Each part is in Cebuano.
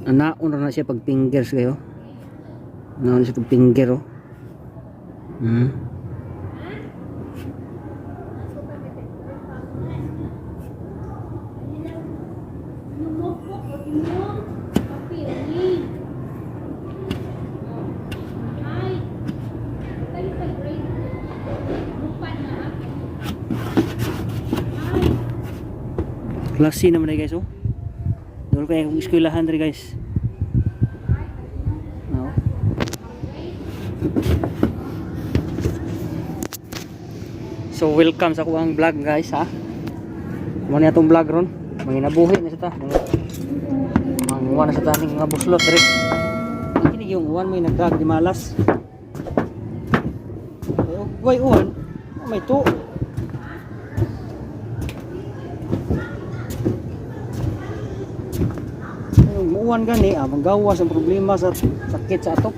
Naon ra na siya pag fingers kayo. Naon siya pag finger oh. Klase naman na guys oh. Doon kaya kung eskwelahan diri guys. No. So welcome sa kuang vlog guys ha. Mo ni atong vlog ron. Manginabuhi na sa ta. Manguha na sa taning mga buslot diri. Ang kini yung uwan may nagdag di malas. Ay, ugway uwan. Oh, may to. Ay, umuwan gani, ah, manggawas ang problema sa sakit sa atop.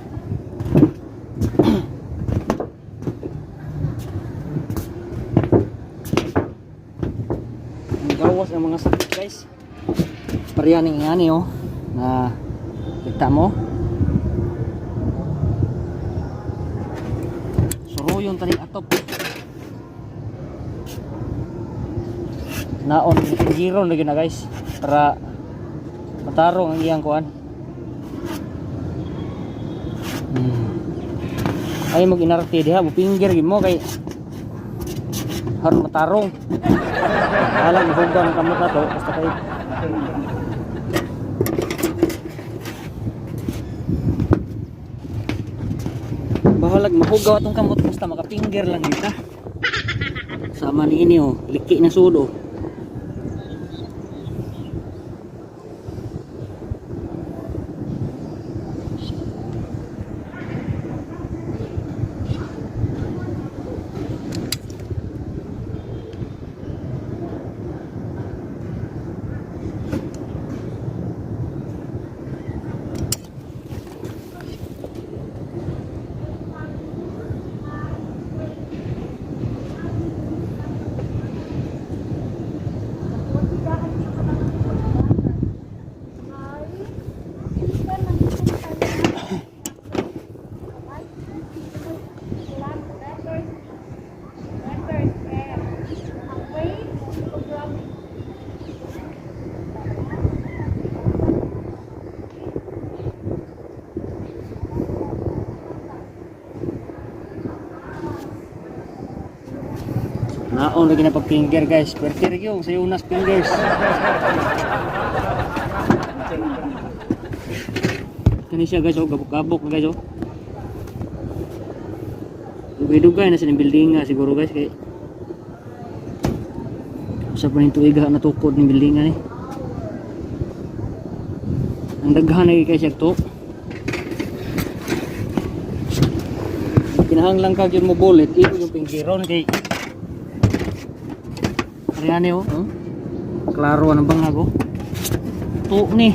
Manggawas ang mga sakit guys. Pareha ning ani oh na kita mo. Suruyon taning atop. Naon pinggiron lagi na guys para matarong ang iyang kuan. Ay mag inarte diha mo pinggir gid mo kay haron matarong. Alam mo ang kamot na to basta kay bahalag mahugaw atong kamot basta makapinger lang kita. Sama ni ini oh, liki na sudo. Naon lagi na pag-finger guys. Pwerte rin yung sa unas fingers. Kani siya guys oh, gabok-gabok na guys oh. Dugay-dugay na sa building nga siguro guys kay usa pa ning tuig na tukod ning building ni. Ang daghan na kay siya to. Kinahanglan ka gyud mo bullet, imo yung pinggiron kay Ariane oh. Oh. Klaro ang bangag oh. Tu ni.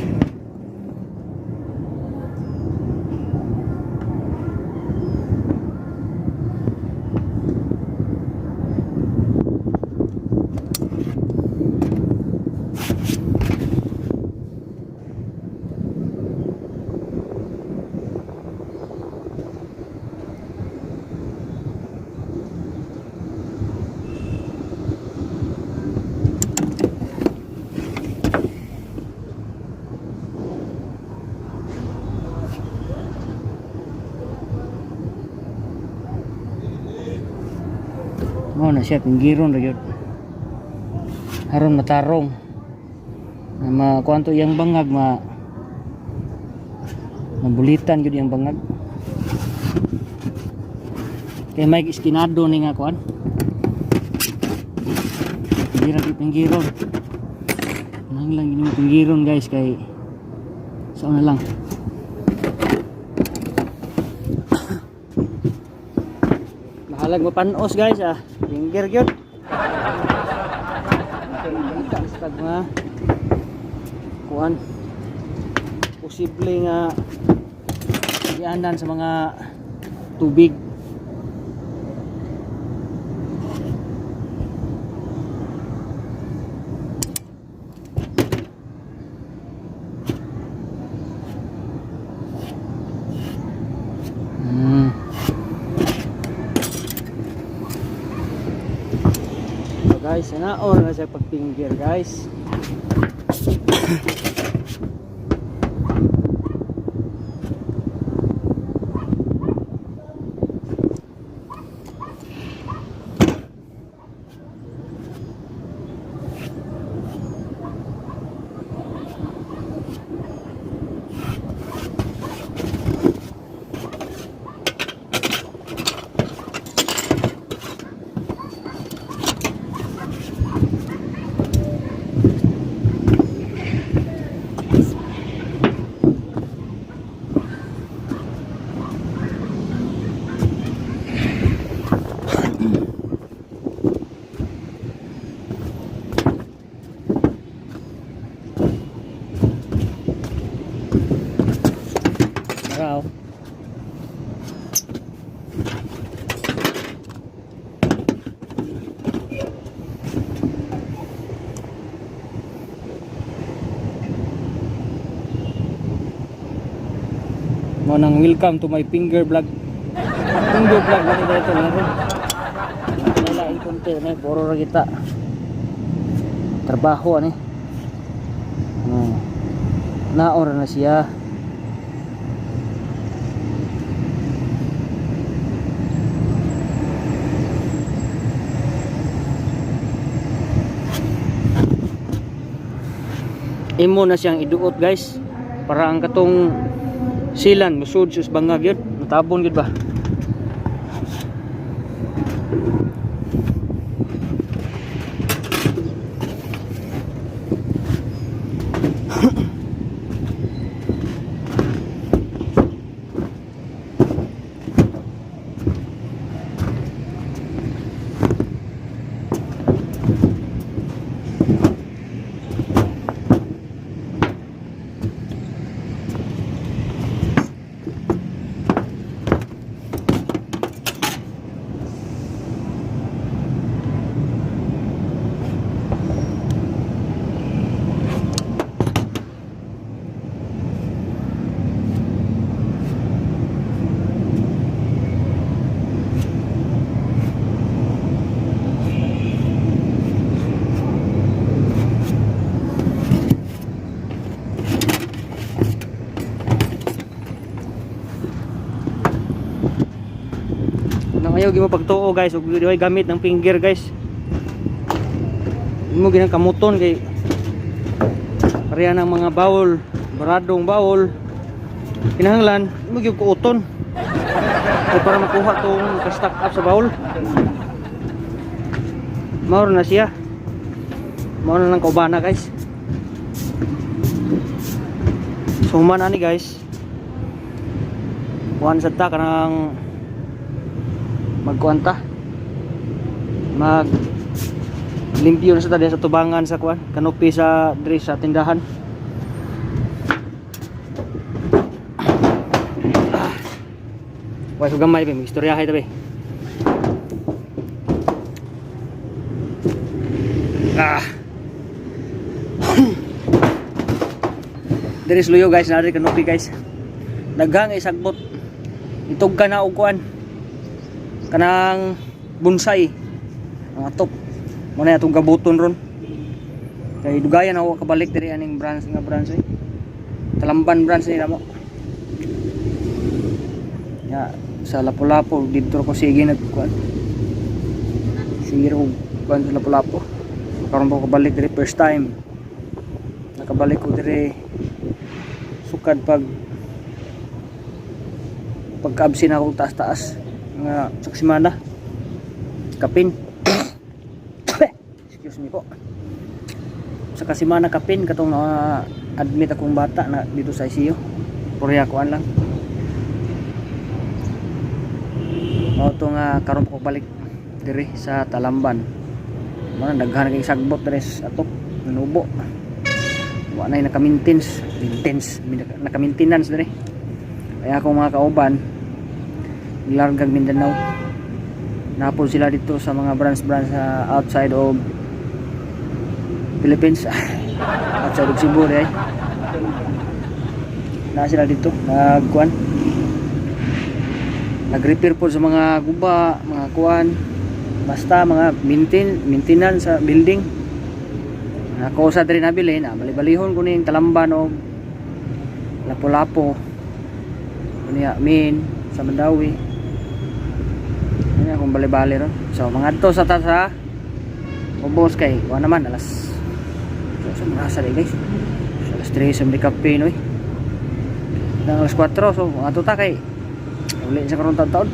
Mo na siya pinggiron ra gyud. Aron matarong. Na makuanto iyang bangag ma mabulitan gyud iyang bangag. Kay may iskinado ni nga kuan. Pinggiron di pinggiron. Nang lang ini pinggiron guys kay sa una lang. Bahalag mapanos guys ah. Finger gyud. Kita sa mga kuan. Posible nga gianan sa mga tubig. Guys, naon na siya pagpinggir, guys. Tara, oh. Mo nang welcome to my finger vlog. Finger vlog na dito na rin. Wala yung konti na boro ra kita. Trabaho ani. Naora na siya. Imo na siyang iduot, guys, para ang katong silan musud sus bangag yun, matabon gyud ba. Nang ayaw mo pagtuo, guys, ug diway gamit ng finger, guys. Imo ginang kamuton kay pareha ng mga bawol, baradong bawol. Kinahanglan imo gyud kuoton. Kay para makuha tong ka-stack up sa bawol. Mao na siya. Mao na lang kaubana, guys. So human ani, guys. Kuan sa ta kanang magkuan ta. Mag limpyo na sa ta diha sa tubangan sa kuan, kanopi sa diri sa tindahan. Ah. Way ko gamay be, istoryahay ta be. Ah. Diri sa luyo, guys, naa diri kanopi, guys. Daghang isagbot. Itog ka na og kuan. Kanang bonsai. Ang atop. Mo na atong gabuton ron. Kay dugayan ako kabalik diri aning branch nga branch eh. Talamban branch nila mo. Ya, sa Lapu-Lapu didto ko sige nagkuan. Sige ko kuan sa Lapu-Lapu. Karon pa ko kabalik diri first time. Nakabalik ko diri sukad pag pagka-absent ako taas-taas nga sa semana kapin, excuse me po, sa kasimana kapin katong na admit akong bata na dito sa ICU. Purya kuan lang mao to nga karon pa ko balik diri sa Talamban. Mao na daghan kay sagbot diri sa atop, nanubo, wa na naka-maintenance maintenance naka-maintenance diri. Kaya akong mga kauban largag Mindanao, napol sila dito sa mga branch branch sa outside of Philippines, outside of Cebu eh. Na sila dito nagkuan, nag-repair po sa mga guba, mga kuan. Basta mga maintenance sa building. Ako sa diri nabili na bali-balihon ko ning talamban og lapo-lapo. Unya min sa Mandawi. Ano akong bali-bali ron. So mangadto sa ta sa ubos kay wa naman alas so, sa mga asa guys. So, alas 3 sa kape no eh. Nang alas 4, so ato ta kay uli sa karon taon-taon.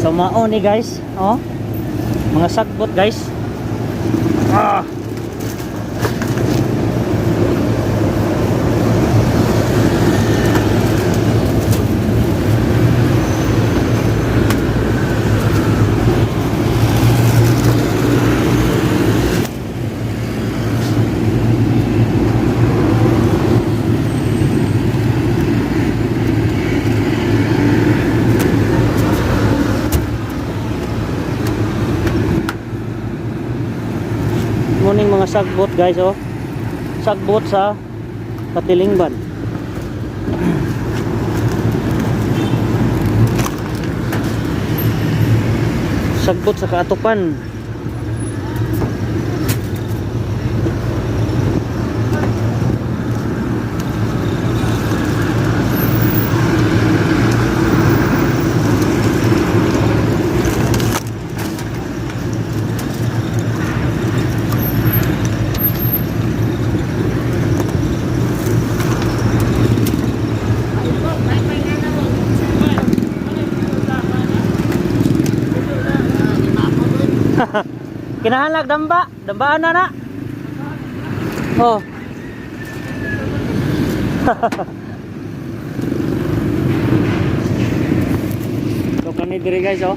So mao ni guys, oh. Mga sagbot, guys. Ah. Morning mga sagbot, guys, oh. Sagbot sa Katilingban. Sagbot sa Kaatupan. Kinahanglan damba, dambaan na na. Oh. So kani diri, guys, oh.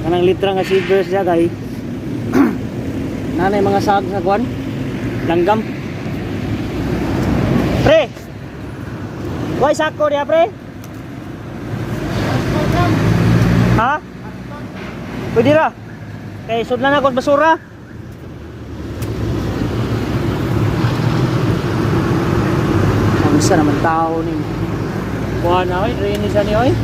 Kanang litra nga silver siya kay nanay mga sag sa kwan. Langgam. Pre. Way sako diya, pre. Ha? Pwede ra. Kay sudlan ako sa basura. Ang isa naman tao ni. Kuha na oy, drainage ni oy.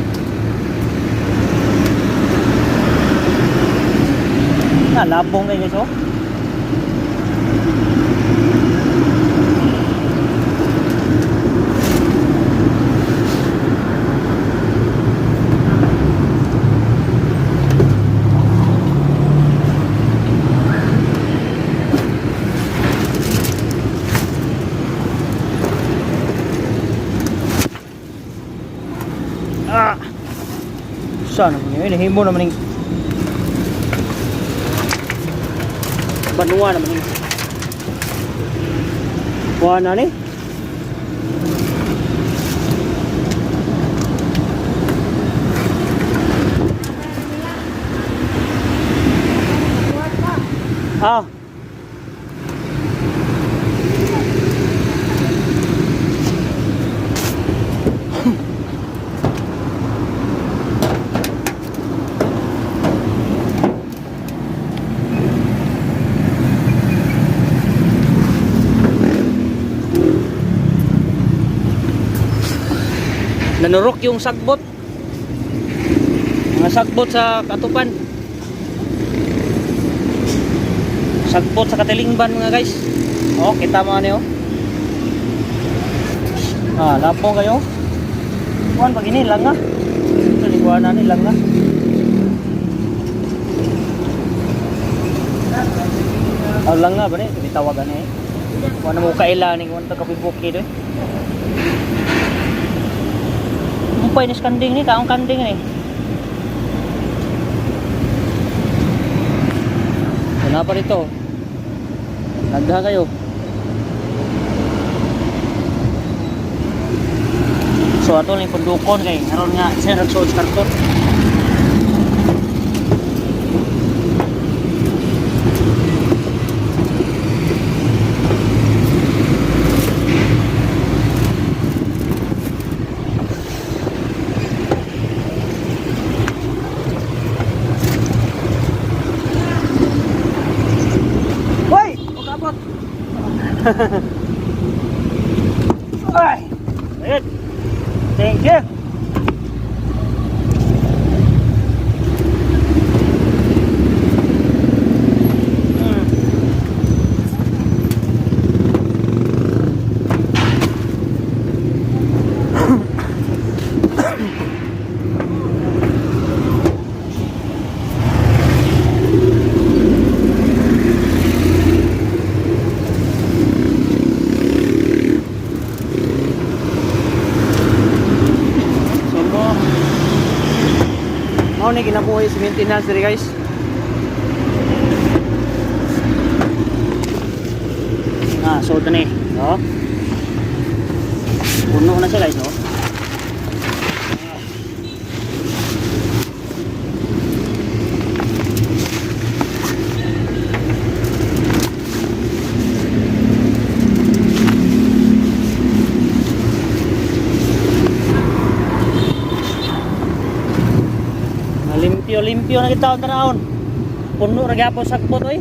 Na labong kay, guys, oh. Ah. Saan naman yun? Nahimo naman yung banua naman yung kuha na ni. Ah. Nanurok yung sagbot. Mga sagbot sa Katupan. Sagbot sa Katilingban, mga guys. Oh, kita mo ano, oh. Ah, lapong kayo. Kuan pag ini lang ah. Ito liguan na ni lang ah. Ah, lang nga ba ni? Tawag ani. Kuan na mo kaila ni kuan ta kapibuki do. Umpay ni kanding ni, kaong kanding ni. Wala pa rito. Nagda kayo. So ato lang pundukon kay aron nga sa nagsuod sa karton. Ay! Ayun. Thank you. So mo ni ginabuhi sa maintenance diri, guys. Ah, so ito ni, no? Puno na siya, guys, no? Limpyo-limpyo na kita ang tanahon. Puno ra gyapon sagbot oy.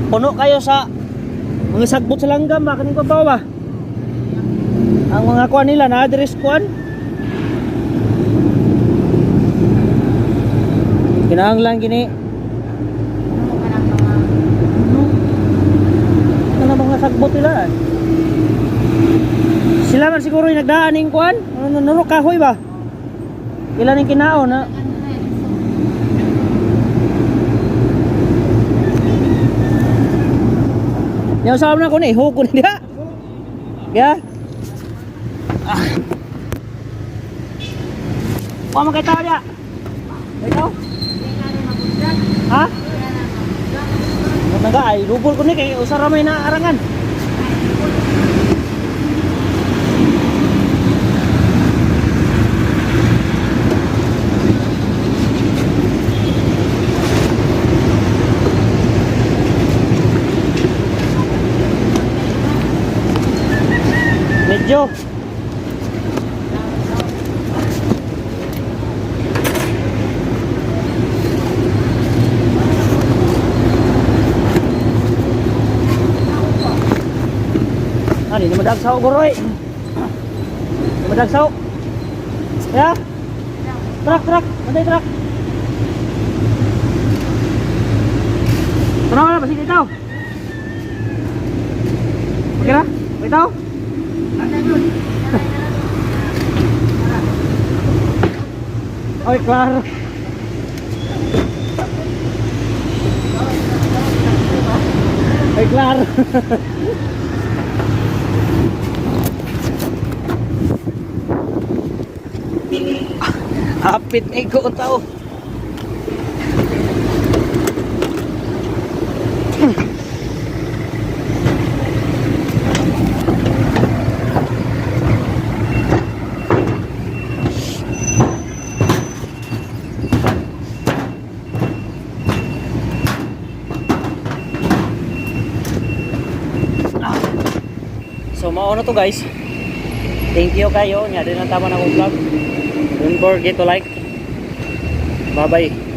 Puno kayo sa mga sagbot sa langgam ba kaning babaw ba? Ang mga kuan nila na address kuan. Kinahanglan gini. Ano mga sagbot nila? Eh? Sila man siguro yung nagdaan ning kuan. Ano nuro kahoy ba? Ilan yung kinaon na? Yang sa na ko ni, huko ni dia. Ya. Ah. Wa man kay tao dia. Ikaw? Ha? Naga ay lubol ko ni kay usa ra may naarangan. Medyo. Ah, di na madagsaw goroy. Di madagsaw. Ya. Truck, truck. Manday truck. Tara na, basig ikaw. Okay na? Ikaw? Ay, klaro. Ay, klaro. Hapit na ikaw ang tao. So mao na to, guys. Thank you kayo. Nya din ang tama na akong vlog. Don't forget to like. Bye bye.